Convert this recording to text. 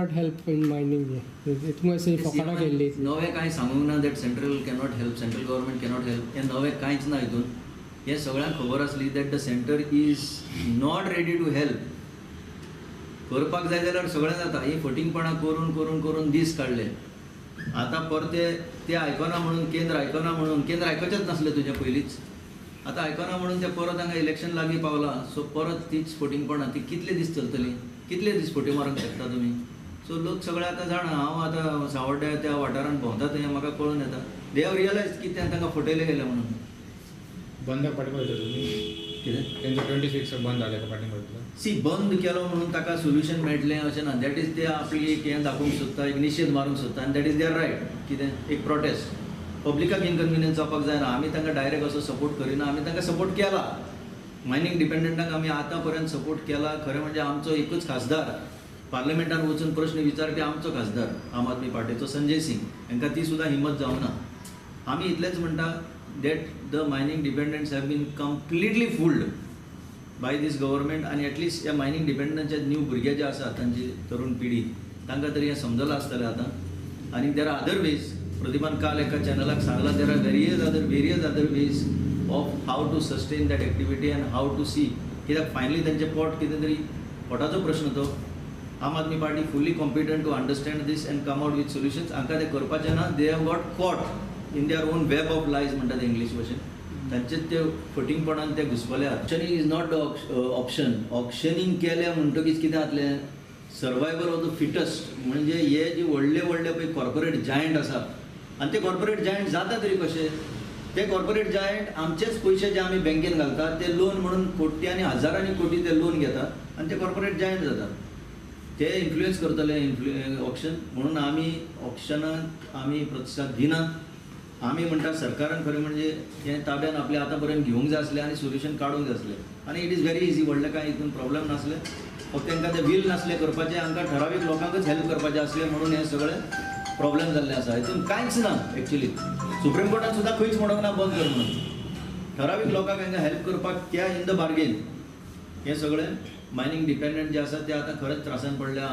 Not help in mining तुमी फकाणां केल्ली. नवें कांय सांगूंक ना that central cannot help, central government cannot help, हें नवें कांयच ना हितून. हें सगळ्यांक खबर आसली that the centre is not ready to help. करपाक जाय जाल्यार सगळें जाता. ही फटींगपणां करून करून करून दीस काडले. आतां परते ते आयकना म्हणून, केंद्र आयकना म्हणून, केंद्र आयकचेंच नासलें तुजें पयलींच, आतां आयकना म्हणून ते परत हांगा इलेक्शन लागीं पावलां, सो परत तीच फटींगपणां. ती कितले दीस चलतली, कितले दीस फटी मारूंक शकता तुमी? सो लोक सगळे आतां जाणा. हांव आतां सावड्ड्या त्या वाठारांत भोंवता थंय म्हाका कळून येता, they have realise की ते तांकां फटयले गेले म्हणून. बंदाक पाठिंबो दिता तुमी? कितें तेंचो 26 बंद जालें पाठिंबो दितलो? सी, बंद केलो म्हणून ताका सोल्युशन मेळटलें अशें ना. That is ते आपली एक हें दाखोवंक सोदता, एक निशेध मारूंक सोदता, आनी that is there right. कितें एक प्रोटेस्ट, पब्लिकाक इनकन्विनियन्स जावपाक जायना. आमी तांकां डायरेक्ट असो सपोर्ट करिना, आमी तांकां सपोर्ट केला. मायनींग डिपेंडंटांक आमी आतां पर्यंत सपोर्ट केला. खरें म्हणजे आमचो एकूच खासदार पार्लमेंटान वचून प्रश्न विचारपी आमचो खासदार आम आदमी पार्टीचो संजय सिंग, हांकां ती सुद्दां हिम्मत जावना. आमी इतलेंच म्हणटा that the mining dependents have been completely fooled by this government. आनी एटलिस्ट ह्या मायनींग डिपेंडंटाचे न्यू भुरगे जे आसा, तांची तरुण पिढी, तांकां तरी हें समजलां आसतलें आतां. आनी there are other ways, प्रतिभान काल एका चॅनलाक सांगलां, there are various other ways of how to sustain that activity and how to see. कित्याक फायनली तांचें पोट कितें तरी पोटाचो प्रश्न तो. Aam Aadmi Party fully competent to understand this and come out with solutions. हांकां तें करपाचें ना. They have got caught in their own web of lies म्हणटा ते इंग्लीश भाशेन. तांचेच ते फटींगपणान ते घुसपले. Auctioning is not the option. Auctioning केलें म्हणटकीच कितें जातलें, सर्वायवल ऑफ the fittest. म्हणजे हे जे व्हडले व्हडले पळय कॉर्पोरेट जायंट आसा, आनी ते कॉर्पोरेट जायंट जाता तरी कशे, ते कॉर्पोरेट जायंट आमचेच पयशे जे आमी बँकेन घालतात ते लोन म्हणून कोट्यांनी हजारांनी कोटी ते लोन घेतात आनी ते कॉर्पोरेट जायंट जातात. ते इन्फ्लुयन्स करतले ऑक्शन. म्हणून आमी ऑक्शनाक आमी प्रोत्साहन दिना. आमी म्हणटा सरकारान खरें म्हणजे हें ताब्यान आपल्या आतां पर्यंत घेवंक जाय आसलें आनी सोल्युशन काडूंक जाय आसलें. आनी it is very easy, व्हडलें कांय हितून प्रॉब्लम नासलें. फक्त तांकां तें वील नासलें करपाचें, हांकां ठरावीक लोकांकच हेल्प करपाचें आसलें म्हणून हें सगळें प्रॉब्लम जाल्लें आसा. हितून कांयच ना एक्चुली. सुप्रीम कोर्टान सुद्दां खंयच म्हणूंक ना बंद कर म्हणून. ठरावीक लोकांक हांकां हेल्प करपाक त्या इन the bargain हें सगळें मायनींग डिपेंडंट जे आसा ते आतां खरेंच त्रासान पडल्या.